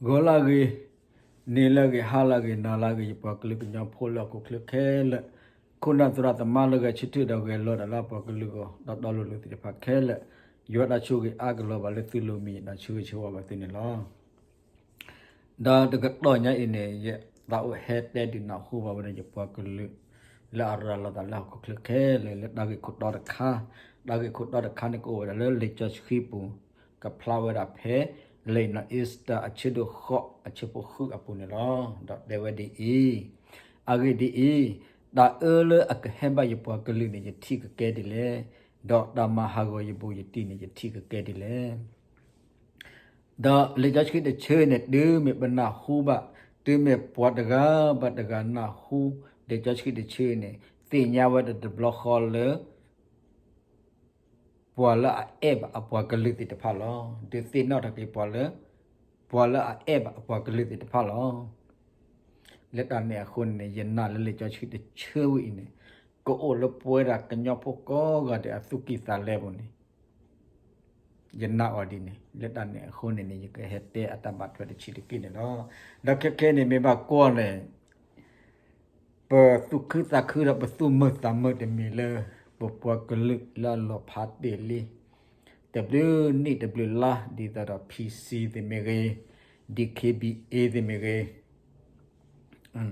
ဂီၤလၢအဂ့ၤ, နံၤလၢအဂ့ၤ, ဟါလၢအဂ့ၤ, နၤလၢအဂ့ၤ, ယပှၤကလုာ်ကညီဖိလၢဟီၣ်ခိၣ်ချၢခဲလၢာ်, ခိၣ်နၢ်သရၣ်သမါလၢဂဲၤဆၢထၢၣ်ဒီးဂဲၤလီၤတၢ်လၢအပှၤကလုာ်အဂီၢ် ဒီးတီလိၤလိၤသ့ၣ်တဖၣ်ခဲလၢာ်, ယွၤတၢ်ဆိၣ်ဂ့ၤအါကလီၤဘၣ်လၢသုလိၤမံၤ ယတၢ်ဆၢဂ့ၤဆၢဝါဘၣ်သုန့ၣ်လီၤ. ဒီးတကတီၢ်ညါအံၤန့ၣ် ယသးအိၣ်ဟဲတဲဒုးနၢ်ဟူဘၣ်ဝဲဒၣ်ယပှၤကလုာ် လၢအရၤလီၤသးလၢဟီၣ်ခိၣ်ချၢခဲလၢာ် လၢတၢ်ဂ့ၢ်ခိၣ်တီတခါ, တၢ်ဂ့ၢ်ခိၣ်တီတခါန့ၣ် ကအိၣ်ဝဲဒၣ်လၢလံာ်စီဆှံပူၤ, ကဖျါဝဲဒၣ်ဖဲ လံာ်နီၢ်အ့စတၢၢ် အဆၢဒိၣ်ဃိး အဆၢဖိဃုအပူၤန့ၣ်လီၤ. ဒီးတဲဝဲဒ်အံၤ, အဂ့ၢ်ဒ်အံၤ, တၢ်အၢလၢအကဟဲဘၣ်ယပှၤကလုာ်န့ၣ် ယထံၣ်ကကဲဒ်လဲၣ်, ဒီးတၢ်မၤဟးဂီၤယဘူးယတံၢ်န့ၣ် ယထံၣ်ကကဲဒ်လဲၣ်. ဒီးလံာ်စီဆှံတဆၢန့ၣ် တုၤမ့ၢ်ပနၢ်ဟူဘၣ်, တုၤမ့ၢ်ပှၤတဂၤဘၣ်တဂၤနၢ်ဟူ လံာ်စီဆှံတဆၢန့ၣ် သ့ၣ်ညါဝဲဒၣ်တဘျီဃီလၢ ပှၤလၢအအဲၣ်ဘၣ်အပှၤကလုာ်သ့ၣ်တဖၣ်လီၤ. ဒုးသ့ၣ်နီၣ်ထီၣ်က့ၤပှၤလၢ ပှၤလၢအအဲၣ်ဘၣ်အပှၤကလုာ်သ့ၣ်တဖၣ်လီၤ. လၢတၢ်န့ၣ်အဃိန့ၣ် ယနာ်လၢလံာ်စီဆှံတဆၢဝဲအံၤန့ၣ် ကအိၣ်လၢပဝဲဒၣ်ကညီဖိကိးဂၤဒဲးအသူၣ်ကံၢ်သးလဲပူၤန့ၣ် ယနာ်အီၤဒ်န့ၣ် လၢတၢ်န့ၣ်အဃိန့ၣ်န့ၣ် ယကဟဲတဲအတၢ်ဘၣ်ထွဲတဆံးတက့ၢ်န့ၣ်လီၤ. ဒီးခဲခဲန့ၣ် မ့ၢ်ဘၣ်ကွၢ်န့ၣ် ပသူၣ်ခုသးခုဒီးပသူၣ်မုာ်သးမုာ်တမံၤလၢ ပပှၤကလုာ်လၢအလီၤဖးတ့ၢ်လံ တဘျုးနံၣ်တဘျုးလါ ဒ်သိးဒီး PC သ့ၣ်မ့ၢ်ဂ့ၤ, DKBA သ့ၣ်မ့ၢ်ဂ့ၤ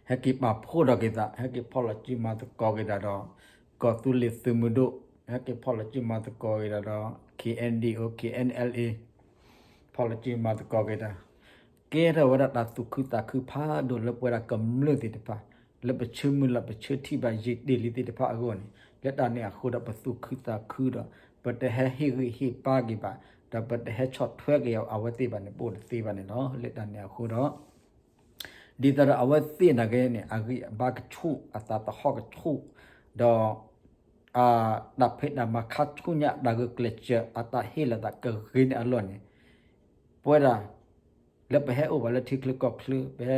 ဟဲက့ၤပာ်ဖှိၣ်ထီၣ်က့ၤသး, ဟဲက့ၤဖီၣ်လီၤစုမၤသကိးက့ၤတၢ်ဒီး ကီၢ်သူလ့ၤသုးမုၢ်ဒိၣ်, ဟဲက့ၤဖီၣ်လီၤစုမၤသကိးက့ၤတၢ်ဒီး KNDO KNLA ဖီၣ်လီၤစုမၤသကိးက့ၤတၢ်, ကဲထီၣ်ဝဲဒၣ်တၢ်သူၣ်ခုသးခုဖးဒိၣ်လၢပဝဲဒၣ်ကမျၢၢ်သ့ၣ်တဖၣ်, လၢပဆၢမုၢ်လၢ်ပဆၢထံၣ်ဘၣ်ယံာ်တ့ၢ်လံသ့ၣ်တဖၣ်အဂီၢ်န့ၣ်, လၢတၢ်န့ၣ်အဃိဒီးပသူၣ်ခုသးခုဒီး ပတဟဲဟ့ၣ်ဂံၢ်ဟ့ၣ်ဘါက့ၤဘၣ်, ဒီးပတဟဲဆီၣ်ထွဲက့ၤအဝဲသ့ၣ်ဘၣ်န့ၣ် ပအိၣ်တသ့ဘၣ်န့ၣ်လီၤ. လၢတၢ်န့ၣ်အဃိဒီး ဒ်သိးဒီးအဝဲသ့ၣ်နာ်က့န့ၣ် အဂံၢ်အဘါကဆူၣ်, အသးသဟီၣ်ကဆူၣ်, ဒီး တၢ်ဖံးတၢ်မၤခါဆူညါ တၢ်ဂုာ်ကျဲးစၢး အတၢ်ဟ့ၣ်လီၤသးကဂ့ၤန့ၣ်အလီၢ်န့ၣ်, ပဝဲဒၣ် လၢပဟဲအိၣ်ဘၣ်လၢထံချၢကီၢ်ချၢ ပဟဲ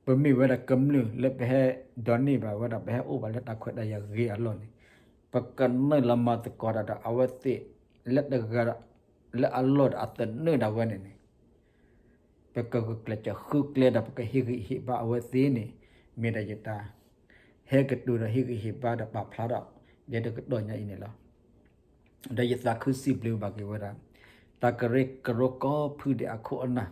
ပမ့ၢ်ဝဲဒၣ်ကမျၢၢ်လၢပဟဲဒိးန့ၢ်ဘၣ်ဝဲဒၣ် ပဟဲအိၣ်ဘၣ်လၢတၢ်ခွဲးတၢ်ယာ်ဂ့ၤအလီၢ်န့ၣ်, ပကနုာ်လီၤမၤသကိးတၢ်ဒီးအဝဲသ့ၣ် လၢတဂၤဒီး လၢအလီၢ်ဒီးအသနၢၣ်ဒၣ်ဝဲန့ၣ်န့ၣ် ပကဂုာ်ကျဲးစၢးဃုကျဲဒီး ပကဟ့ၣ်ဂံၢ်ဟ့ၣ်ဘါအဝဲသ့ၣ်န့ၣ် မ့ၢ်ဒၣ်ယတၢ် ဟဲကတိၤဒီးဟ့ၣ်ဂံၢ်ဟ့ၣ်ဘါဒီးပာ်ဖျါထီၣ် လၢတကတီၢ်ညါအံၤန့ၣ်လီၤ. ဒီးယသးခုစံးဘျုးဘၣ်က့ၤဝဲဒၣ် တၢ်ကရၢကရိကိးဖုဒဲးအခိၣ်အနၢ်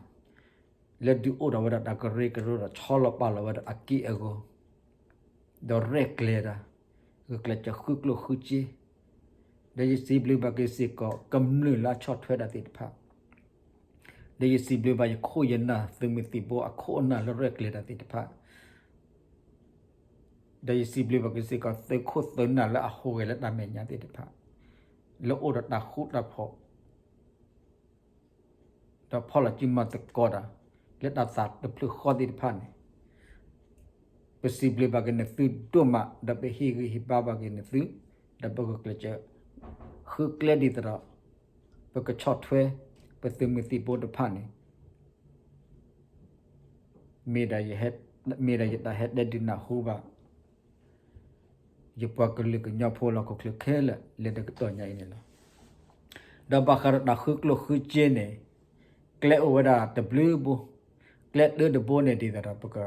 လၢဒုးအိၣ်ထီၣ်ဝဲဒၣ်တၢ်ကရၢကရိဒီး ဆီလီၤပာ်လီၤဝဲဒၣ်အက့ၢ်အဂီၤ ဒီးရဲၣ်ကျဲၤတၢ် ဂုာ်ကျဲးစၢးဃုကျိၣ်ဃုစ့, ဒီးယစံးဘျုးဘၣ်က့ၤစ့ၢ်ကီး ကမျၢၢ်လၢအဆီၣ်ထွဲတၢ်သ့ၣ်တဖၣ်, ဒီးယစံးဘျုးဘၣ်ယခိၣ်ယနၢ်သုးမုၢ်သံၣ်ဘိအခိၣ်အနၢ်လၢရဲၣ်ကျဲၤတၢ်သ့ၣ်တဖၣ် ဒီးယစံးဘျုးဘၣ်က့ၤစ့ၢ်ကီး သုးခိၣ်သုးနၢ်လၢအဟူးဂဲၤလၢတၢ်မဲာ်ညါသ့ၣ်တဖၣ် လၢအိၣ်ဒီးတၢ်ဃူတၢ်ဖိး ဒီးဖီၣ်လီၤစုမၤသကိးတၢ် လၢတၢ်သးတဖျၢၣ်ဃီသ့ၣ်တဖၣ်န့ၣ်, ပစံးဘျုးဘၣ်က့ၤနသုဒိၣ်မး ဒီးပဟ့ၣ်ဂံၢ်ဟ့ၣ်ဘါဘၣ်က့ၤနသု, ဒီးပဂုာ်ကျဲးစၢး ဃုကျဲဒ်သိးဒီး ပကဆီၣ်ထွဲ ပသုးမုၢ်သံၣ်ဘိတဖၣ်န့ၣ် မ့ၢ်ဒၣ်ယတၢ်ဟဲတဲဒုးနၢ်ဟူဘၣ် ယပှၤကလုာ်ကညီဖိလၢဟီၣ်ခိၣ်ချၢခဲလၢာ်လၢတကတီၢ်ညါအံၤန့ၣ်လီၤ. ဒီးဘၣ်ဃးဒီးတၢ်ဃုကျိၣ်ဃုစ့န့ၣ် ကျဲအိၣ်ဝဲဒၣ်တဘျုးဘိ, ကျဲတၢတဘိန့ၣ်ဒ်သိးဒီးပက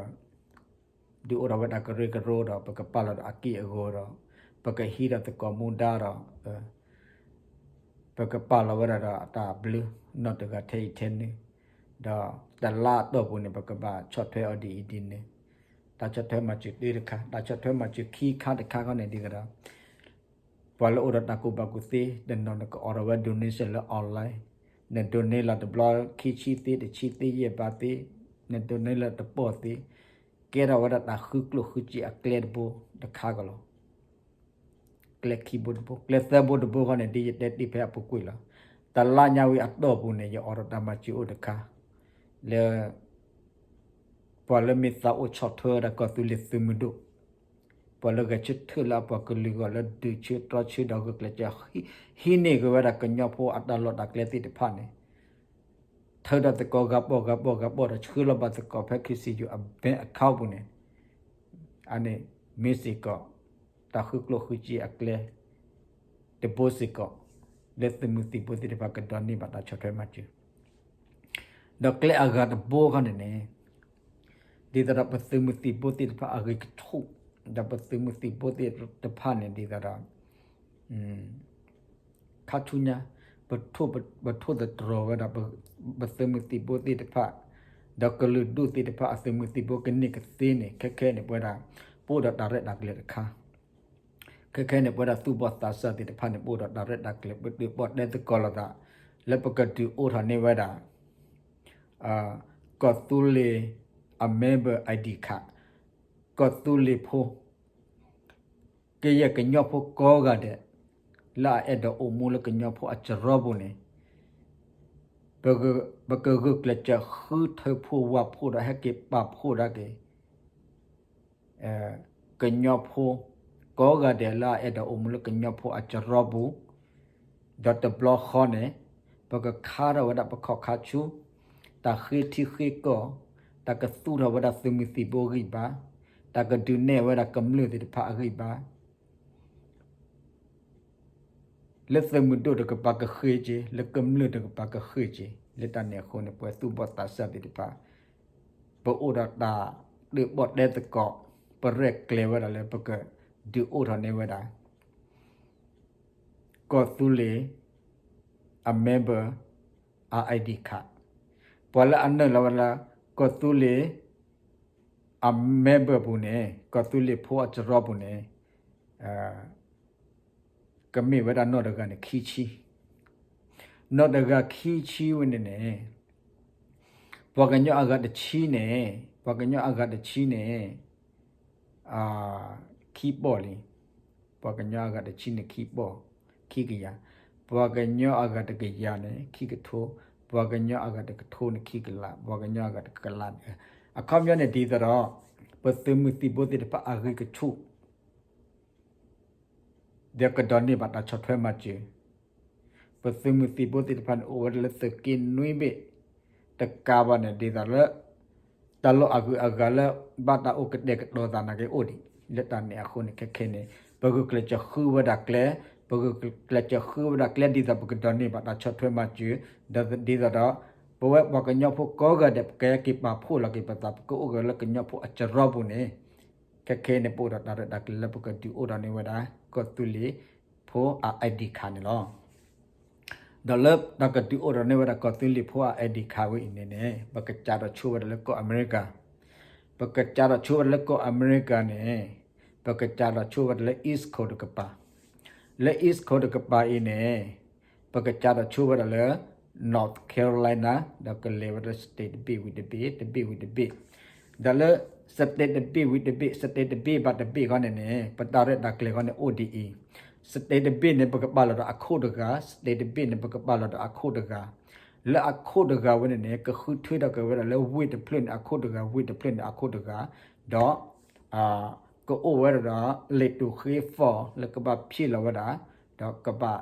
ဒုးအိၣ်ထီၣ်ဝဲဒၣ်ကရၢကရိဒီး ပကပာ်လီၤဒီးအက့ၢ်အဂီၤဒီး ပကဟံးဒီးသကိးမူဒါဒီး ပကပာ်လီၤဝဲဒၣ်ဒီးတၢ်ဘျုး နီၢ်တဂၤထဲအံၤထဲနုၤ, ဒီးတလါအတီၢ်ပူၤန့ၣ် ပကဘၣ်ဆီၣ်ထွဲအီၤဒ်အံၤဒ်န့ၣ်, တၢ်ဆီၣ်ထွဲမၤစၢၤတၢတခါ, တၢ်ဆီၣ်ထွဲမၤစၢၤခံခါတခါခီန့ၣ်ဒ်သိးဒီး ပှၤလၢအိၣ်ဒီးတၢ်ကူၣ်ဘၣ်ကူၣ်သ့ တနီၤနကအိးထီၣ်ဝဲ donation လၢ online, န donate လီၤတဘျီ ခံဆံသ့ တဆံသ့ ယဲၢ်ဘးသ့, န donate လီၤတပီၢ်သ့, ကဲထီၣ်ဝဲဒၣ်တၢ်ဃုကျိၣ်ဃုစ့အကျဲတဘိတခါကလီၤ. ကျဲခံဘိတဘိ, ကျဲသၢဘိတဘိခီန့ၣ် ဒ်ယတဲတ့ၢ်ဖဲအပူၤကွံာ်လီၤ. တလါညါဝံၤအတီၢ်ပူၤန့ၣ် ယအိးထီၣ်တၢ်မၤစၢၤအိၣ်တခါ လၢ ပှၤလၢမ့ၢ်သးအိၣ်ဆီၣ်ထွဲဝဲဒၣ်ကီၢ်သူလ့ၤသုးမုၢ်ဒိၣ်, ပှၤလၢဂဲၤဆၢထၢၣ်လၢအပှၤကလုာ်အဂီၢ် လၢဒုးဆၢတြီဆၢဒီးဂုာ်ကျဲးစၢး ဟံးန့ၢ်က့ၤဝဲဒၣ်ကညီဖိအတၢ်လီၢ်တၢ်ကျဲသ့ၣ်တဖၣ်န့ၣ် ထုးထီၣ်သကိးဂၤပီၢ်ဂၤပီၢ်ဂၤပီၢ်ဒီးဆှၢလီၤဘၣ်သကိးဖဲ KCU အ bank account ပူၤန့ၣ်, အန့ၣ်မ့ၢ်စ့ၢ်ကီး တၢ်ဃုကျိၣ်ဃုစ့အကျဲ တဘိစ့ၢ်ကီး လၢသုးမုၢ်သံၣ်ဘိသ့ၣ်တဖၣ်ကဒိးန့ၢ်ဘၣ်တၢ်ဆီၣ်ထွဲမၤစၢၤ ဒီးကျဲအဂၤတဘိခီန့ၣ်န့ၣ် ဒ်သိးဒီးပသုးမုၢ်သံၣ်ဘိသ့ၣ်တဖၣ်အဂံၢ်ကဆူၣ်, ဒီးပသုးမုၢ်သံၣ်ဘိသ့ၣ်တဖၣ်န့ၣ် ဒ်သိးဒီး ခါဆူညါ ပထိၣ်သတြီၤဝဲဒၣ် ပသုးမုၢ်သံၣ်ဘိသ့ၣ်တဖၣ်, ဒီးကလုာ်ဒူၣ်သ့ၣ်တဖၣ်အသုးမုၢ်သံၣ်ဘိကန့ၢ်ကသ့န့ၣ် ခဲခဲန့ၣ် ပဝဲဒၣ် ပအိၣ်ဒီးတၢ်ရဲၣ်တၢ်ကျဲၤတခါ, ခဲခဲန့ၣ် ပဝဲဒၣ်သူၣ်ဘီၣ်သးစၢ်သ့ၣ်တဖၣ်န့ၣ် ပအိၣ်ဒီးတၢ်ရဲၣ်တၢ်ကျဲၤ ပဒုးဘီၣ်တဲသကိးလိာ်သး လၢပကဒုးအိၣ်ထီၣ်န့ၢ်ဝဲဒၣ် ကီၢ်သူလ့ၤအ member ID card, ကီၢ်သူလ့ၤဖိ ကယဲၢ်ကညီဖိကိးဂၤဒဲး လၢအအဲၣ်ဒိးအိၣ်မူလၢကညီဖိအစရီပူၤန့ၣ် ပကဂုာ်ကျဲးစၢးဃုထၢဖှိၣ်ဝးဖှိၣ်ဒီးဟဲက့ၤပာ်ဖှိၣ်ဒၣ်က့ၤ ကညီဖိ ကိးဂၤဒဲးလၢအအဲၣ်ဒိးအိၣ်မူလၢကညီဖိအစရီပူၤ, ဒီးတဘျီဃီန့ၣ် ပကခါထီၣ်ဝဲဒၣ်ပခီၣ်ခါဆူ တၢ်ဃ့ထံဃ့ကီၢ်, တၢ်ကသူၣ်ထီၣ်ဝဲဒၣ်သုးမုၢ်သံၣ်ဘိအဂံၢ်ဘါ, တၢ်ကဒုးနဲၣ်ဝဲဒၣ်ကမျၢၢ်သ့ၣ်တဖၣ်အဂံၢ်ဘါ လၢသုးမုၢ်ဒိၣ်တကပၤကဃ့က့ၤ, လၢကမျၢၢ်တကပၤကဃ့က့ၤ, လၢတၢ်န့ၣ်အဃိန့ၣ် ပဝဲသူၣ်ဘီၣ်သးစၢ်သ့ၣ်တဖၣ် ပအိၣ်ဒီးတၢ်ဒုးဘီၣ်တဲသကိး, ပရဲၣ်ကျဲၤဝဲဒၣ်လၢပကဒုးအိၣ်ထီၣ်န့ၢ်ဝဲဒၣ် ကီၢ်သူလ့ၤအ member ID card, ပှၤလၢအနုာ်လီၤဝဲလၢ ကီၢ်သူလ့ၤအ member ပူၤန့ၣ် ကီၢ်သူလ့ၤဖိအစရီပူၤန့ၣ် ကမ့ၢ်ဝဲဒၣ်နီၢ်တဂၤန့ၣ်ခံဆံ, နီၢ်တဂၤခံဆံဝဲန့ၣ်န့ၣ် ပှၤကညီအဂၤတဆံန့ၣ်, ပှၤကညီအဂၤတဆံန့ၣ် ခံပီၢ်လံ, ပှၤကညီအဂၤတဆံန့ၣ်ခံပီၢ်, ခံကယၤ, ပှၤကညီအဂၤတကယၤန့ၣ် ခံကထိ, ပှၤကညီအဂၤတကထိန့ၣ်ခံကလး, ပှၤကညီအဂၤတကလးန့ၣ်, အခီပညီန့ၣ်ဒ်သိးဒီး ပသုးမုၢ်သံၣ်ဘိသ့ၣ်တဖၣ်အဂံၢ်ကဆူၣ် ဒီးကဒိးန့ၢ်ဘၣ်တၢ်ဆီၣ်ထွဲမၤစၢၤ, ပသုးမုၢ်သံၣ်ဘိသ့ၣ်တဖၣ်န့ၣ် အိၣ်ဝဲဒၣ်လၢသုးက့နွံဘ့ၣ်, တကးဘၣ်န့ၣ် ဒ်သိးလၢ တၢ်လီၢ်အဂုၤအဂၤလၢ ဘၣ်တၢ်အိၣ်ကတဲာ်ကတီၤသးနာ်က့အိၣ်ဒံး, လၢတၢ်န့ၣ်အဃိန့ၣ် ခဲခဲန့ၣ် ပဂုာ်ကျဲးစၢးဃုဝဲဒၣ်ကျဲ, ပဂုာ်ကျဲးစၢးဃုဝဲဒၣ်ကျဲဒ်သိးပကဒိးန့ၢ်ဘၣ်တၢ်ဆီၣ်ထွဲမၤစၢၤ, ဒီးဒ်သိးဒီး ပဝဲပှၤကညီဖိကိးဂၤဒဲး ပကဟဲက့ၤပာ်ဖှိၣ်လီၤက့ၤပသး ပကအိၣ်က့ၤလၢကညီဖိအစရီပူၤန့ၣ် ခဲခဲန့ၣ် ပအိၣ်ဒီးတၢ်ရဲၣ်တၢ်ကျဲၤလၢပကဒုးအိၣ်ထီၣ်န့ၢ်ဝဲဒၣ် ကီၢ်သူလ့ၤဖိအ ID card န့ၣ်လီၤ. ဒီးလၢတၢ်ကဒုးအိၣ်ထီၣ်န့ၢ်ဝဲဒၣ်ကီၢ်သူလ့ၤဖိအ ID card ဝဲအံၤန့ၣ်န့ၣ် ပကစးထီၣ်ဆိဝဲဒၣ်လၢကီၢ်အမဲရကၤ, ပကစးထီၣ်ဆိဝဲဒၣ်လၢကီၢ်အမဲရကၤန့ၣ် ပကစးထီၣ်ဆိဝဲဒၣ်လၢ East Coast တကပၤ, လၢ East Coast တကပၤအံၤန့ၣ် ပကစးထီၣ်ဆိဝဲဒၣ်လၢ North Carolina ဒီးကလဲၤဝဲဒၣ် state တဘ့ၣ်ဝံၤတဘ့ၣ် တဘ့ၣ်ဝံၤတဘ့ၣ်, ဒီးလၢ state တဘ့ၣ်ဝံၤတဘ့ၣ် state တဘ့ၣ်ဘၣ်တဘ့ၣ်ခီန့ၣ်န့ၣ် ပတၢ်ရဲၣ်တၢ်ကျဲၤခီန့ၣ်အိၣ်ဒ်အံၤ, state တဘ့ၣ်န့ၣ် ပကပာ်လီၤဒီးအခိၣ်တဂၤ, state တဘ့ၣ်န့ၣ် ပကပာ်လီၤဒီးအခိၣ်တဂၤ, လၢအခိၣ်တဂၤဝဲန့ၣ်န့ၣ် ကဃုထၢထီၣ်က့ၤဝဲဒၣ်လၢဝ့ၢ်တဖျၢၣ်န့ၣ်အခိၣ်တဂၤ ဝ့ၢ်တဖျၢၣ်န့ၣ်အခိၣ်တဂၤ, ဒီး ကအိၣ်ဝဲဒၣ်ဒီး လံာ်တူၢ်ဃ့ form လၢကဘၣ်ဖံးလီၤဝဲဒၣ်, ဒီးကဘၣ်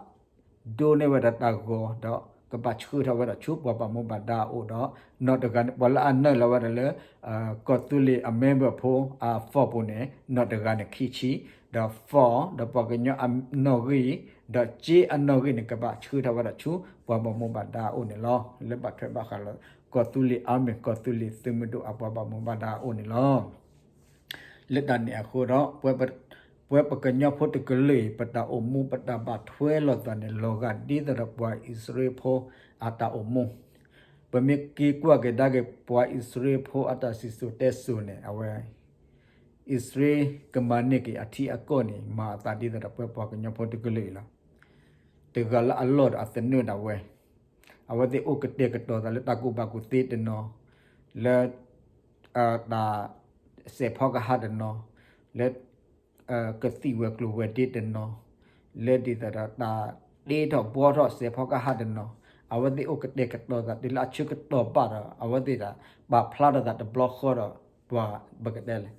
ဒိးန့ၢ်ဝဲဒၣ်တၢ်ဂီၤ ဒီးကဘၣ်ဆှၢထီၣ်ဝဲဒၣ်ဆူပှၤဘၣ်မူဘၣ်ဒါအအိၣ်ဒီး နီၢ်တဂၤန့ၣ် ပှၤလၢအနုာ်လီၤဝဲဒၣ်လၢ ကီၢ်သူလ့ၤအ member ဖိအ form ပူၤန့ၣ် နီၢ်တဂၤန့ၣ်ခံဆံ, ဒီး form ဒီးပှၤကညီအနီၣ်ဂံၢ် ဒီးစ့အနီၣ်ဂံၢ်န့ၣ် ကဘၣ်ဆှၢထီၣ်ဝဲဒၣ်ဆူပှၤဘၣ်မူဘၣ်ဒါအအိၣ်န့ၣ်လီၤ. လၢဘၣ်ထွဲဘၣ်ဃးလၢ ကီၢ်သူလ့ၤ army ကီၢ်သူလ့ၤသုးမုၢ်ဒိၣ်အပှၤဘၣ်မူဘၣ်ဒါအအိၣ်န့ၣ်လီၤ. လၢတၢ်န့ၣ်အဃိဒီး ပဝဲပကညီဖိတကလုာ်အံၤ ပတၢ်အိၣ်မူ ပတၢ်ဘၣ်ထွဲလိာ်သးန့ၣ် လီၤဂာ်ဒ်သိးဒီးပှၤအံၣ်စရ့လးဖိအတၢ်အိၣ်မူ, ပမ့ၢ်က့ၤကွၢ်ကဒါက့ၤ ပှၤအံၣ်စရ့လးဖိအတၢ်စံၣ်စိၤတဲစိၤန့ၣ် အဝဲ အံၣ်စရ့လးကမၤန့ၢ်က့ၤအထံအကီၢ်န့ၣ် မၤအသးဒ်သိးဒီးပဝဲပှၤကညီဖိတကလုာ်အံၤလီၤ. တဂၤလၢအလီၢ်ဒီးအသနၢၣ်ဒၣ်ဝဲ, အဝဲသ့ၣ်အိၣ်ကတဲာ်ကတီၤသးလၢတၢ်ကူၣ်ဘၣ်ကူၣ်သ့တနီၤ, လၢ တၢ်စဲးဖီကဟၣ်တနီၤ, လၢ ကသံၣ်ဝဲၤကျိၤဝဲၤဒ့တနီၤ, လၢဒ်သိးဒီးတၢ်တ့ထီၣ်ဘှီထီၣ်စဲးဖီကဟၣ်တနီၤ, အဝဲသ့ၣ်အိၣ်ကတဲာ်ကတီၤသးတုၤလၢအဆၢကတီၢ်ဘၣ်ဒီး အဝဲသ့ၣ်ဒၣ် ပာ်ဖျါထီၣ်သးတဘျီဃီဒီး ပှၤပကတဲလဲၣ်,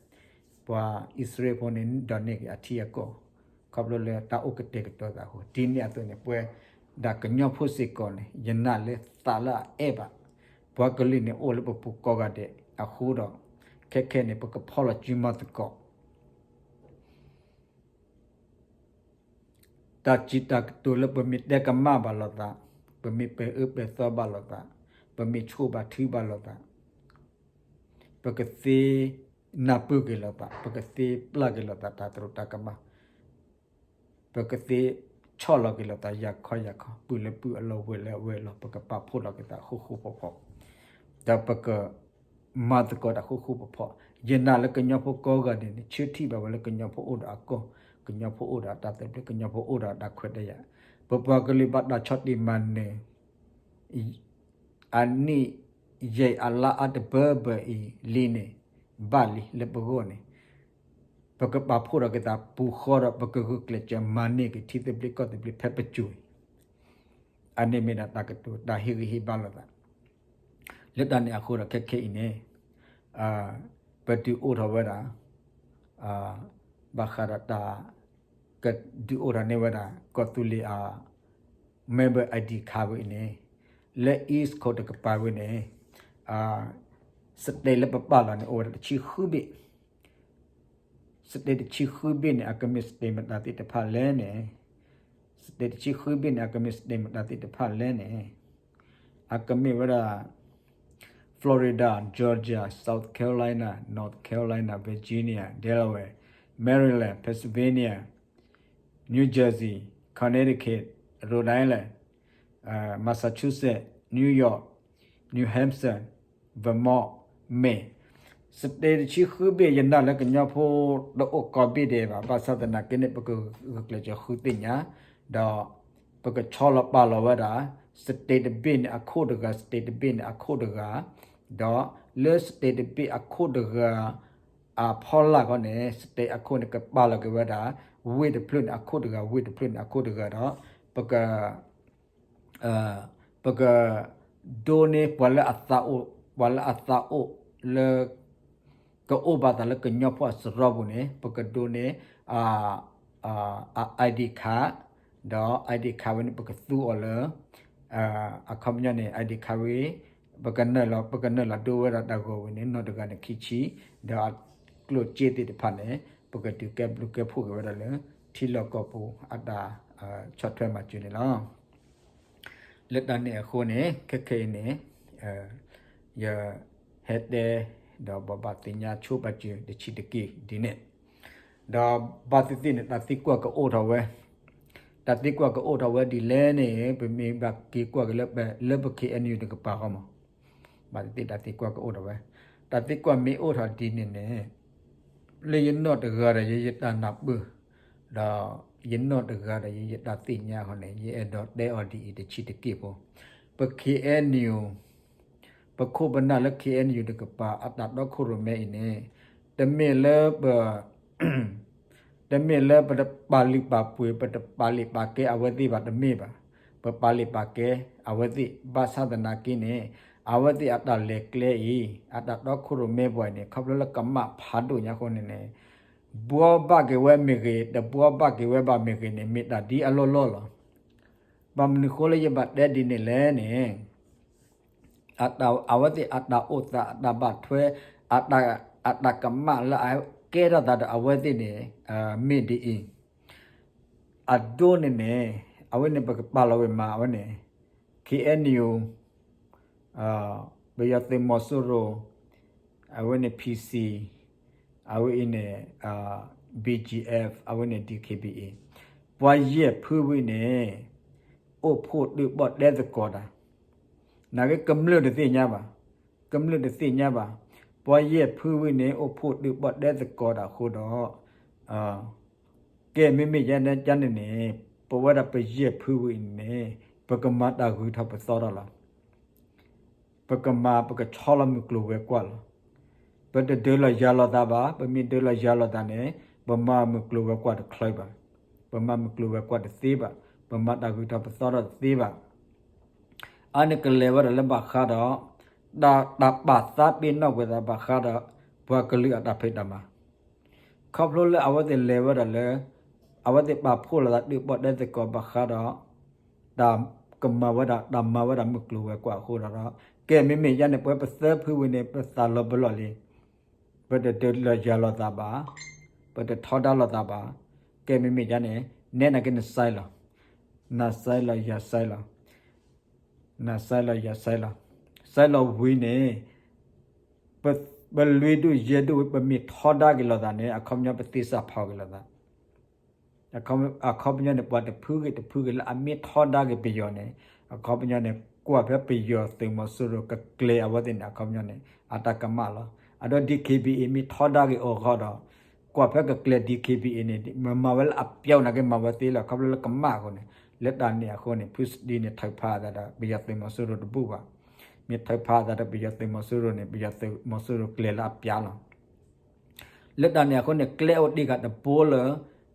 ပှၤအံၣ်စရ့လးဖိန့ၣ် ဒိးန့ၢ်က့ၤအထံအကီၢ်, ခီဖျိလၢတၢ်အိၣ်ကတဲာ်ကတီၤသးအဃိ, ဒ်န့ၣ်အသိးန့ၣ် ပဝဲဒၣ်ကညီဖိစ့ၢ်ကီးန့ၣ် ယနာ်လၢသးလၢအအဲၣ်ဘၣ် ပှၤကလုာ်န့ၣ်အိၣ်လၢပပူၤကိးဂၤဒဲးအဃိဒီး ခဲခဲန့ၣ် ပကဖီၣ်လီၤစုမၤသကိး တၢ်စံးတၢ်ကတိၤလၢပမ့ၢ်တဲကမၣ်ဘၣ်လိာ်သး, ပမ့ၢ်ပဲာ်အၢပဲာ်သီဘၣ်လိာ်သး, ပ ပမ့ၢ်ဆိၣ်ဘၣ်ထုဘၣ်လိာ်သး, ပကသ့နၢ်ပၢၢ်က့ၤလိာ်သး, ပကသ့ပျၢ်က့ၤလိာ်သးတၢ်သရူးတၢ်ကမၣ်, ပကသ့ဆီၣ်လီၤက့ၤလိာ်သး ယၤခီယၤခီ, ပုၢ်လၢပုၢ်အလီၢ် ဝဲၢ်လၢအဝဲၢ်လီၢ်, ပကပာ်ဖှိၣ်လီၤက့ၤသးဃူဃူဖိးဖိး, ဒီးပကမၤသကိးတၢ်ဃူဃူဖိးဖိး. ယနာ်လၢကညီဖိကိးဂၤဒဲးန့ၣ် ဆၢထံၣ်ဘၣ်ဝဲလၢကညီဖိအိၣ်ဒီးအကီၢ်, ကညီဖိအိၣ်ဒီးအတၢ်သဘျ့, ကညီဖိအိၣ်ဒီးအတၢ်ခွဲးတၢ်ယာ်, ပပှၤကလုာ်ဘၣ်တၢ်ဆီၣ်တံၢ်မၤနၢၤ အနံၣ်ယဲၢ်အလါအါတဘၢဘၢအံၤလံန့ၣ် ဘၣ်လံလၢပဂီၢ်န့ၣ်, ပကပာ်ဖှိၣ်ထီၣ်က့ၤသးပူၤဃီဒီး ပကဂုာ်ကျဲးစၢးမၤန့ၢ်က့ၤထံသဘျ့ကီၢ်သဘျ့ဖဲပစိၤအံၤ, အန့ၣ်မ့ၢ်ဒၣ်တၢ်ကတိၤတၢ်ဟ့ၣ်ဂံၢ်ဟ့ၣ်ဘါလိာ်သး. လၢတၢ်န့ၣ်အဃိဒီးခဲခဲအံၤန့ၣ် ပဒုးအိၣ်ထီၣ်ဝဲဒၣ် ဘၣ်ဃးဒီးတၢ် ကဒုးအိၣ်ထီၣ်န့ၢ်ဝဲဒၣ် ကီၢ်သူလ့ၤအ member ID card ဝဲအံၤန့ၣ် လၢ East Coast တကပၤဝဲန့ၣ် state လၢပပာ်လီၤန့ၣ် အိၣ်ဝဲဒၣ်တဆံဃုဘ့ၣ်, state တဆံဃုဘ့ၣ်န့ၣ် အကမ့ၢ် state မတၤသ့ၣ်တဖၣ်လဲၣ်န့ၣ်, state တဆံဃုဘ့ၣ်န့ၣ် အကမ့ၢ် state မတၤသ့ၣ်တဖၣ်လဲၣ်န့ၣ် အကမ့ၢ်ဝဲဒၣ် Florida, Georgia, South Carolina, North Carolina, Virginia, Delaware, Maryland, Pennsylvania, New Jersey, Connecticut, Rhode Island, Massachusetts, New York, New Hampshire, Vermont, Maine, state တဆံဃုဘ့ၣ် ယနာ်လၢကညီဖိတအိၣ်ကိးဘ့ၣ်ဒဲးဘၣ်, ဘၣ်ဆၣ်သနာ်က့န့ၣ် ပကဂုာ်ကျဲးစၢးဃုသ့ၣ်ညါ ဒီး ပကဆီလီၤပာ်လီၤဝဲဒၣ် state တဘ့ၣ်န့ၣ်အခိၣ်တဂၤ, state တဘ့ၣ်န့ၣ်အခိၣ်တဂၤ, ဒီးလၢ state တဘ့ၣ်အခိၣ်တဂၤ အဖီလာ်ခီန့ၣ် state အခိၣ်န့ၣ် ကပာ်လီၤက့ၤဝဲဒၣ် ဝ့ၢ်တဖျၢၣ်န့ၣ်အခိၣ်တဂၤ, ဝ့ၢ်တဖျၢၣ်န့ၣ်အခိၣ်တဂၤဒီး ပက ပက ဒိးန့ၢ်ပှၤလၢအသးအိၣ်, ပှၤလၢအသးအိၣ်လၢ ကအိၣ်ဘၣ်သးလၢကညီဖိအစရီပူၤန့ၣ် ပကဒိးန့ၢ် ID card, ဒီး ID card ဝဲန့ၣ် ပကသူအီၤလၢ အခီပညီန့ၣ် ID card ဝဲ ပကနၢၤလီၤ, ပကနၢၤလီၤဒိဝဲဒၣ်တၢ်ဂီၤဝဲန့ၣ် နီၢ်တဂၤန့ၣ်ခံဆံ, ဒီးအကျိၣ်စ့သ့ၣ်တဖၣ်န့ၣ် ပကတုၤကဲဘျုးကဲဖှိၣ်က့ၤဝဲဒၣ်လၢ ထံလီၢ်ကီၢ်ပူၤအတၢ်ဆီၣ်ထွဲမၤစၢၤန့ၣ်လီၤ. လၢတၢ်န့ၣ်အဃိန့ၣ် ခဲခဲအံၤန့ၣ် ယဟဲတဲ ဒီးဘိးဘၣ်သ့ၣ်ညါဆိပာ်စၢၤတဆံးတက့ၢ်ဒ်န့ၣ်, ဒီးဘၣ်သ့ၣ်သ့ၣ်န့ၣ် တၢ်သံကွၢ်ကအိၣ်ထီၣ်ဝဲ, တၢ်သံကွၢ်ကအိၣ်ထီၣ်ဝဲဒ်လဲၣ်န့ၣ် ပမ့ၢ်ဘၣ်က့ၤကွၢ်က့ၤလၢပ လၢပ K N U တကပၤဃီမး, ဘၣ်သ့ၣ်သ့ၣ်တၢ်သံကွၢ်ကအိၣ်ထီၣ်ဝဲ, တၢ်သံကွၢ်မ့ၢ်အိၣ်ထီၣ်ဒ်န့ၣ်န့ၣ် လၢယနီၢ်တဂၤဒီးယ ယတၢ်နၢ်ပၢၢ်, ဒီးယနီၢ်တဂၤဒီးယ ယတၢ်သ့ၣ်ညါဃီန့ၣ် ယအဲၣ်ဒိးတဲအီၤဒ်အံၤတဆံးတက့ၢ်ဖိ, ပ K N U ပခိၣ်ပနၢ်လၢ K N U တကပၤ အတၢ်တီခိၣ်ရိၣ်မဲအံၤန့ၣ် တမ့ၢ်လၢပ တမ့ၢ်လၢပတပာ်လုၢ်ပာ်ပှ့ၤ ပတပာ်လုၢ်ပာ်ကဲအဝဲသ့ၣ်ဘၣ် တမ့ၢ်ဘၣ်. ပပာ်လုၢ်ပာ်ကဲအဝဲသ့ၣ် ဘၣ်ဆၣ်သနာ်က့န့ၣ် အဝဲသ့ၣ်အတၢ်လဲၤကျဲအံၤ အတၢ်တီခိၣ်ရိၣ်မဲပှၤအံၤန့ၣ် ခီဖျိလၢကမၣ်ဖးဒိၣ်ညါအဃိန့ၣ်န့ၣ် ဘှီဘၣ်က့ၤဝဲမ့ၢ်ဂ့ၤ တဘှီဘၣ်က့ၤဝဲဘၣ်မ့ၢ်ဂ့ၤန့ၣ် မ့ၢ်တၢ်ဒ်အလီၢ်လီၢ်လီၤ. ဘၣ်မနုၤဃိလၢယဘၣ်တဲဒ်န့ၣ်လဲၣ်န့ၣ် အဝဲသ့ၣ်အတၢ်အိၣ်သး အတၢ်ဘၣ်ထွဲ အတၢ်ကမၣ်လၢအကဲထီၣ်သးဒီးအဝဲသ့ၣ်န့ၣ် မ့ၢ်ဒ်အံၤ, အဒိန့ၣ်န့ၣ် အဝဲန့ၣ်ပကပာ်လီၤဝဲမး အဝဲန့ၣ် K N U ပယီၤသုးမီၤစိရိၤ အဝဲန့ၣ် P C အဝဲအံၤန့ၣ် B G F အဝဲန့ၣ် D K B A ပှၤယဲၢ်ဖုဝံၤန့ၣ် အိၣ်ဖှိၣ်ဒုးဘီၣ်တဲသကိးတၢ် နာ်က့ကမျၢၢ်တသ့ၣ်ညါဘၣ်, ကမျၢၢ်တသ့ၣ်ညါဘၣ်. ပှၤယဲၢ်ဖုဝံၤန့ၣ် အိၣ်ဖှိၣ်ဒုးဘီၣ်တဲသကိးတၢ်အဃိဒီး ကဲမ့မ့ၢ်ယဲန့ၣ်န့ၣ် ပဝဲဒၣ်ပယဲၢ်ဖုဝံၤန့ၣ် ပကမၤတၢ်ဂုၤထီၣ်ပသီထီၣ်လီၤ. ပကမၤပကဆီလီၤမုၢ်ကျိၤဝဲၤကွာ်လီၤ. ပတဒၢလီၤယၤလိာ်သးဘၣ်, ပမ့ၢ်ဒၢလီၤယၤလိာ်သးန့ၣ် ပမၤမုၢ်ကျိၤဝဲၤကွာ်တချၢဘၣ်, ပမၤမုၢ်ကျိၤဝဲၤကွာ်တသ့ဘၣ်, ပမၤတၢ်ဂုၤထီၣ်ပသီထီၣ်တသ့ဘၣ်. အါန့ၣ်ကလဲၤဝဲဒၣ်လၢဘၣ်ဃးဒီး တၢ်ပာ်သးပ့ၤနီၣ်ကွံာ်သးဘၣ်ဃးဒီး ပှၤကလုာ်အတၢ်ဖံးတၢ်မၤ ခီဖျိလၢအဝဲသ့ၣ်လဲၤဝဲဒၣ်လၢ အဝဲသ့ၣ်ပာ်ဖှိၣ်လိာ်သးဒုးဘီၣ်တဲသကိးဘၣ်ဃးဒီး တၢ်ကမၤဝဲဒၣ် တၢ်မၤဝဲဒၣ်မုၢ်ကျိၤဝဲၤကွာ်အဃိဒီး ကဲမ့မ့ၢ်ယဲန့ၣ် ပဝဲပသၢဖုဝံၤန့ၣ် ပသးလီၤပလီၢ်လံ. ပတဒၢလီၤယၤလိာ်သးဘၣ်, ပတထီဒါလိာ်သးဘၣ်. ကဲမ့မ့ၢ်ယဲန့ၣ် နဲနာ်က့နစဲလီၤ, နစဲလီၤယၤစဲလီၤ, နစဲလီၤယၤစဲလီၤ, စ ပမ့ၢ်အီၣ်ဝဲဒၣ်ကစၢ်ယွၤအတၢ်မၤစၢၤလီၤဝံၤန့ၣ် ပလွံၢ်ဒူၣ်ယဲၢ်ဒူၣ်ဝံၤ ပမ့ၢ်ထီဒါက့ၤလိာ်သးန့ၣ် အခီပညီပသ့စးဖီက့ၤလိာ်သး အခီပညီန့ၣ် ပှၤတဖုဂ့ၤတဖုဂ့ၤလၢအမ့ၢ်ထီဒါက့ၤပယီၤန့ၣ် အခီပညီန့ၣ် ကွၢ်ဖဲပယီၤသုးမီၤစိရိၤကကျဲၤအဝဲသ့ၣ်န့ၣ် အခီပညီန့ၣ် အတၢ်ကမၣ်လီၤ. အဒိ DKBA မ့ၢ်ထီဒါက့ၤအီၤဃီဒီး ကွၢ်ဖဲကကျဲၤ DKBA န့ၣ် မ့ၢ်မၤဝဲလၢအပျီနာ်က့ မၤဝဲသ့လီၤ ခီဖျိလၢကမၣ်အဃိန့ၣ် လၢတၢ်န့ၣ်အဃိန့ၣ် ဖုစဒံန့ၣ် ထုးဖးအသးဒီး ပယီၤသုးမီၤစိရိၤတဘူၣ်ဘၣ်. မ့ၢ်ထုးဖးအသးဒီး ပယီၤသုးမီၤစိရိၤန့ၣ် ပယီၤသုးမီၤစိရိၤကျဲၤလၢအပျီလီၤ. လၢတၢ်န့ၣ်အဃိန့ၣ် ကျဲအိၣ်တ့ၢ်ဃာ်တဘိလၢ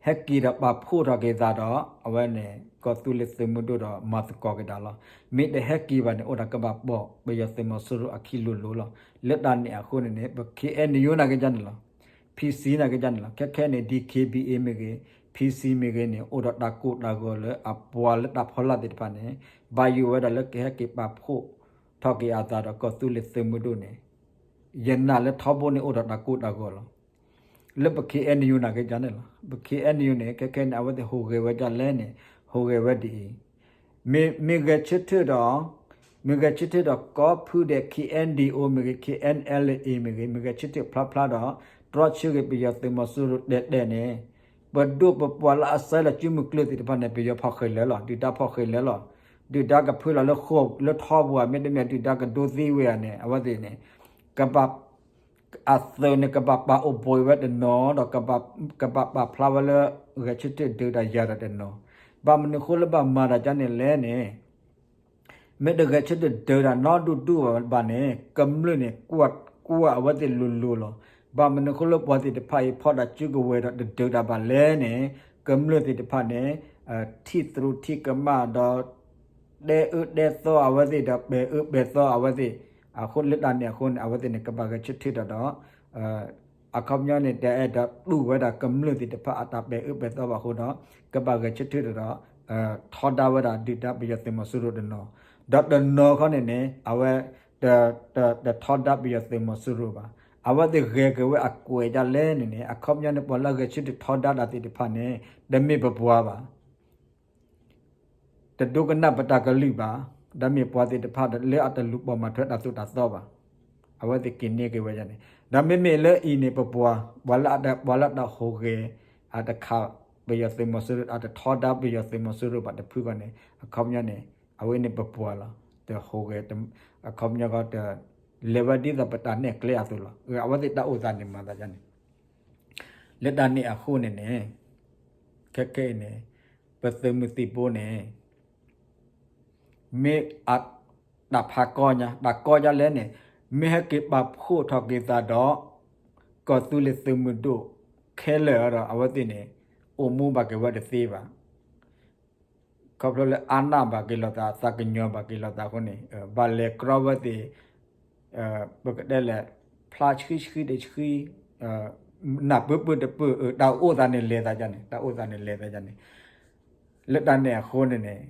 ဟဲက့ၤဒီးပာ်ဖှိၣ်ထီၣ်က့ၤသးဒီး အဝဲန့ၣ် ကီၢ်သူလ့ၤသုးမုၢ်ဒိၣ်ဒီးမၤသကိးက့ၤတၢ်လီၤ. မ့ၢ်တဟဲက့ၤဘၣ်န့ၣ် အိၣ်ဒီးကဘၣ်ပိာ်ပယီၤသုးမီၤစိရိၤအခံလိၤလိၤလီၤ. လၢတၢ်န့ၣ်အဃိန့ၣ်န့ၣ် ပ KNU နာ်က့ဒ်န့ၣ်လီၤ. PC နာ်က့ဒ်န့ၣ်လီၤ. ခဲခဲန့ၣ် DKBA မ့ၢ်ဂ့ၤ PC မ့ၢ်ဂ့ၤန့ၣ် အိၣ်ဒီးတၢ်ကိၢ်တၢ်ဂီၤလၢအပှၤလၢတၢ်ဖီလာ်သ့ၣ်တဖၣ်န့ၣ် ဘၣ်ယိၣ်ဝဲဒၣ်လၢကဟဲက့ၤပာ်ဖှိၣ်ထီၣ်က့ၤအသးဒီးကီၢ်သူလ့ၤသုးမုၢ်ဒိၣ်န့ၣ် ယနာ်လၢထီဘိန့ၣ်အိၣ်ဒီးတၢ်ကိၢ်တၢ်ဂီၤလီၤ. လၢပ KNU နာ်က့ဒ်န့ၣ်လီၤ. ပ KNU န့ၣ် ခဲခဲန့ၣ် အဝဲသ့ၣ်ဟူးဂဲၤဝဲဒ်လဲၣ်န့ၣ် ဟူးဂဲၤဝဲဒ်အံၤ, မ့ၢ် မ့ၢ်ဂဲၤဆၢထၢၣ်ဒီး မ့ၢ်ဂဲၤဆၢထၢၣ်ဒီးကီၢ်ဖုဒဲး KNDO မ့ၢ်ဂ့ၤ KNLA မ့ၢ်ဂ့ၤ မ့ၢ်ဂဲၤဆၢထၢၣ်ဖျါဖျါဒီး တြီဆၢက့ၤပယီၤသုးမီၤစိရိၤတဲာ်တဲာ်န့ၣ် ပဒိၣ်ပပှၢ်လၢအစဲးလီၤစုမုၢ်ကျၢၢ်သ့ၣ်တဖၣ်န့ၣ် ပယီၤဖီၣ်ဃဲၤလၢာ်လီၤ. ဒုၣ်ဒါဖီၣ်ဃဲၤလၢာ်လီၤ. ဒုၣ်ဒါကဖုလီၤလၢဃိာ်လၢထီဘိဧါ မ့တမ့ၢ်ဒုၣ်ဒါကဒိသံဝဲဧါန့ၣ် အဝဲသ့ၣ်န့ၣ် ကဘၣ် အသုးန့ၣ် ကဘၣ်ပာ်အိၣ်ဘှံးဝဲတနီၤဒီး ကဘၣ်ပာ်ဖျါဝဲလၢ ဂဲၤဆၢထၢၣ်ဒုးတၢ်ယၤဒီးတနီၤ, ဘၣ်မနုၤဃိလၢဘၣ်မၤတၢ်ဒ်န့ၣ်လဲၣ်န့ၣ် မ့ၢ်တဂဲၤဆၢထၢၣ်ဒုးတၢ်နီဒူၣ်ဒူၣ်ဘၣ်န့ၣ် ကမျၢၢ်န့ၣ် ကွၢ် ကွၢ်အဝဲသ့ၣ်လိၤလိၤလီၤ. ဘၣ်မနုၤဃိလၢပှၤသ့ၣ်တဖၣ်အံၤ ဖီၣ်တၢ်စုကဝဲၤဒီးတဒုးတၢ်ဘၣ်လဲၣ်န့ၣ် ကမျၢၢ်သ့ၣ်တဖၣ်န့ၣ် ထံၣ်သရူးထံၣ်ကမၣ်ဒီး တဲအၢတဲသီအဝဲသ့ၣ်ဒီး ပဲာ်အၢပဲာ်သီအဝဲသ့ၣ်, အဃိလၢတၢ်န့ၣ်အဃိန့ၣ် အဝဲသ့ၣ်န့ၣ် ကဘၣ်ဂဲၤဆၢထၢၣ်တၢ်ဒီး အခီပညီန့ၣ် တအဲၣ်ဒိးတူၢ်ဝဲဒၣ်ကမျၢၢ်သ့ၣ်တဖၣ်အတၢ်ပဲာ်အၢပဲာ်သီဘၣ်အဃိဒီး ကဘၣ်ဂဲၤဆၢထၢၣ်တၢ်ဒီး ထီဒါဝဲဒၣ်ဒုၣ်ဒါပယီၤသုးမီၤစိရိၤတနီၤ, ဒီးတနီၤခီန့ၣ်န့ၣ် အဝဲ တ တထီဒါပယီၤသုးမီၤစိရိၤဘၣ်. အဝဲသ့ၣ်ဂဲၤက့ၤဝဲအကွဲးဒ်လဲၣ်န့ၣ်န့ၣ် အခီပညီန့ၣ် ပှၤလၢအဂဲၤဆၢထၢၣ်ထီဒါတၢ်သ့ၣ်တဖၣ်န့ၣ် တမ့ၢ်ပပှၤဘၣ် တဒိကနၣ်ပတၢ်ကလုၢ်ဘၣ်, ဒီးမ့ၢ်ပှၤသ့ၣ်တဖၣ်လၢအတလူၤပိာ်မၤထွဲတၢ်သိၣ်တၢ်သီဘၣ်. အဝဲသ့ၣ်က့ၤန့ၢ်က့ၤဝဲဒ်န့ၣ်, ဒီးမ့မ့ၢ်လၢအံၤန့ၣ် ပပှၤ ပှၤလၢအတ ပှၤလၢတၢ်ဟူးဂဲၤ အတခးပယီၤသုးမီၤစိရိၤ အတထီဒါပယီၤသုးမီၤစိရိၤဘၣ်တဖုဃီန့ၣ် အခီပညီန့ၣ် အဝဲန့ၣ်ပပှၤလီၤ. တဟူးဂဲၤ အခီပညီဃီတ လဲၤဝဲဒ်သိးပတၢ်နဲၣ်ကျဲအသိးလီၤ. အဝဲသ့ၣ်တၢ်အိၣ်သးန့ၣ်မၤသးဒ်န့ၣ် လၢတၢ်န့ၣ်အဃိန့ၣ်န့ၣ် ခဲခဲအံၤန့ၣ် ပသုးမုၢ်သံၣ်ဘိန့ၣ် မ့ၢ်အ တၢ်ဖးကီညါ တၢ်ကီဒ်လဲၣ်န့ၣ် မ့ၢ်ဟဲက့ၤပာ်ဖှိၣ်ထီၣ်က့ၤသးဒီး ကီၢ်သူလ့ၤသုးမုၢ်ဒိၣ်ခဲလၢာ်ဒီး အဝဲသ့ၣ်န့ၣ် အိၣ်မူဘၣ်က့ၤဝဲတသ့ဘၣ်. ခီဖျိလၢအါနၢ်ဘၣ်က့ၤလိာ်သး သးကညီၤဘၣ်က့ၤလိာ်သးအဃိန့ၣ် ဘၣ်လဲၤကြီဝဲသ့ၣ် ပကတဲလဲၣ် ဖျါဆှံဆှံတဆှံ နၢ်ပၢၢ်ပၢၢ်တပၢၢ် တၢ်အိၣ်သးန့ၣ်လဲၤသးဒ်န့ၣ် တၢ်အိၣ်သးန့ၣ်လဲၤသးဒ်န့ၣ် လၢတၢ်န့ၣ်အဃိန့ၣ်န့ၣ်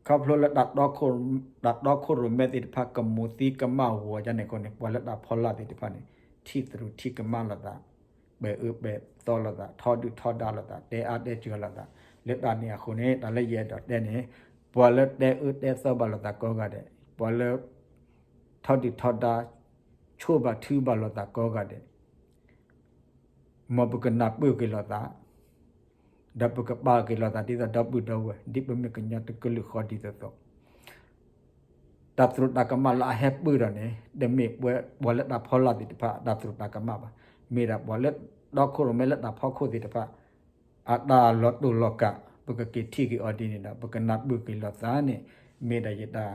ခီဖျိလၢ တၢ်တီခိၣ်ရိၣ်မဲသ့ၣ်တဖၣ် ကမူၤသံကမၣ်ဝီၤဒ်န့ၣ်အဃိန့ၣ် ပှၤလၢတၢ်ဖီလာ်သ့ၣ်တဖၣ်န့ၣ် ထံၣ်သရူးထံၣ်ကမၣ်လိာ်သး ပဲာ်အၢပဲာ်သီလိာ်သး ထီဒုၣ်ထီဒါလိာ်သး တဲအါတဲစှၤလိာ်သး လၢတၢ်န့ၣ်အဃိန့ၣ် တၢ်လၢယအဲၣ်ဒိးတဲန့ၣ် ပှၤလၢတဲအၢတဲသီဘၣ်လိာ်သးကိးဂၤဒဲး ပှၤလၢ ထီဒုၣ်ထီဒါ ဆိၣ်ဘၣ်ထုဘၣ်လိာ်သးကိးဂၤဒဲး မ်ပကနၢ်ပၢၢ်က့ၤလိာ်သး ဒီးပကပာ်က့ၤလိာ်သးဒ်သိးဒီပုၢ်ဒီဝဲၢ် ဒ်ပမ့ၢ်ကညီတကလုာ်ဃီဒ်သိးသိး တၢ်သရူးတၢ်ကမၣ်လၢအဟဲပၢၢ်ထီၣ်န့ၣ် တမ့ၢ်ပှၤလၢတၢ်ဖီလာ်သ့ၣ်တဖၣ် တၢ်သရူးတၢ်ကမၣ်ဘၣ်. မ့ၢ်ဒၣ်ပှၤလၢတီခိၣ်ရိၣ်မဲလၢတၢ်ဖီခိၣ်သ့ၣ်တဖၣ် အတၢ်လီၤတိၢ်လီၤကး ပကက့ၤထံၣ်က့ၤအီၤဒ်န့ၣ်ဒီး ပကနၢ်ပၢၢ်က့ၤလိာ်သးန့ၣ် မ့ၢ်ဒၣ်ယတၢ်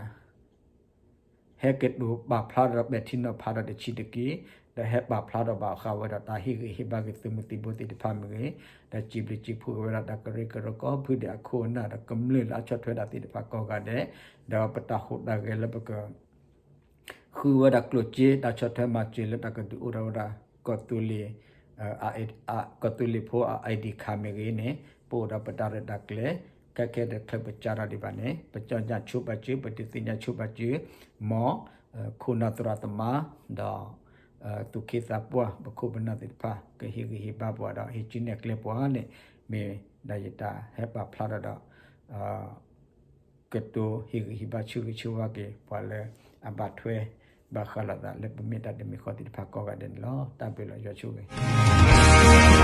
ဟဲကတိၤပာ်ဖျါထီၣ်ဒီးပဲာ်ထံနီၤဖးထီၣ်တဆံးတက့ၢ်, ဒီးဟဲပာ်ဖျါထီၣ်ဘၣ်ဃးဝဲဒီး တၢ်ဟ့ၣ်ဂံၢ်ဟ့ၣ်ဘါက့ၤသုးမုၢ်သံၣ်ဘိသ့ၣ်တဖၣ်မ့ၢ်ဂ့ၤ, ဒီးစံးဘျုးစံးဖှိၣ်က့ၤဝဲဒၣ် တၢ်ကရၢကရိကိးဖုဒဲးအခိၣ်အနၢ်ဒီး ကမျၢၢ်လၢအဆီၣ်ထွဲတၢ်သ့ၣ်တဖၣ်ကိးဂၤဒဲး, ဒီးပတၢ်ဟူးတၢ်ဂဲၤလၢပက ဃုဝဲဒၣ်ကျိၣ်စ့ တၢ်ဆီၣ်ထွဲမၤစၢၤလၢတၢ်ကဒုးအိၣ်ထီၣ်ဝဲဒၣ် ကီၢ်သူလ့ၤ ကီၢ်သူလ့ၤဖိအ ID card မ့ၢ်ဂ့ၤန့ၣ် ပအိၣ်ဒီးပတၢ်ရဲၣ်တၢ်ကျဲၤ ခဲခဲဒီး ချၢပစးထီၣ်ဒံးဘၣ်န့ၣ် ပကညီဆိပာ်စၢၤ ပဒုးသ့ၣ်ညါဆိပာ်စၢၤ မ် ခိၣ်နၢ်သရၣ်သမါ ဒီး သူၣ်က့သးပှၢ် ပခိၣ်ပနၢ်သ့ၣ်တဖၣ် ကဟ့ၣ်ဂံၢ်ဟ့ၣ်ဘါပှၤဒီး ဟ့ၣ်ကူၣ်နဲၣ်ကျဲပှၤန့ၣ် မ့ၢ်ဒၣ်ယတၢ်ဟဲပာ်ဖျါထီၣ်ဒီး ကတိၤဟ့ၣ်ဂံၢ်ဟ့ၣ်ဘါဆၢဂ့ၤဆၢဝါက့ၤ ပှၤလၢအဘၣ်ထွဲ ဘၣ်ဃးလိာ်သးလၢပမ့ၢ်တၢ်တမံၤဃီသ့ၣ်တဖၣ်ကိးဂၤဒဲးန့ၣ်လီၤ. တၢ်ဘျုးလီၤ ယွၤဆိၣ်ဂ့ၤ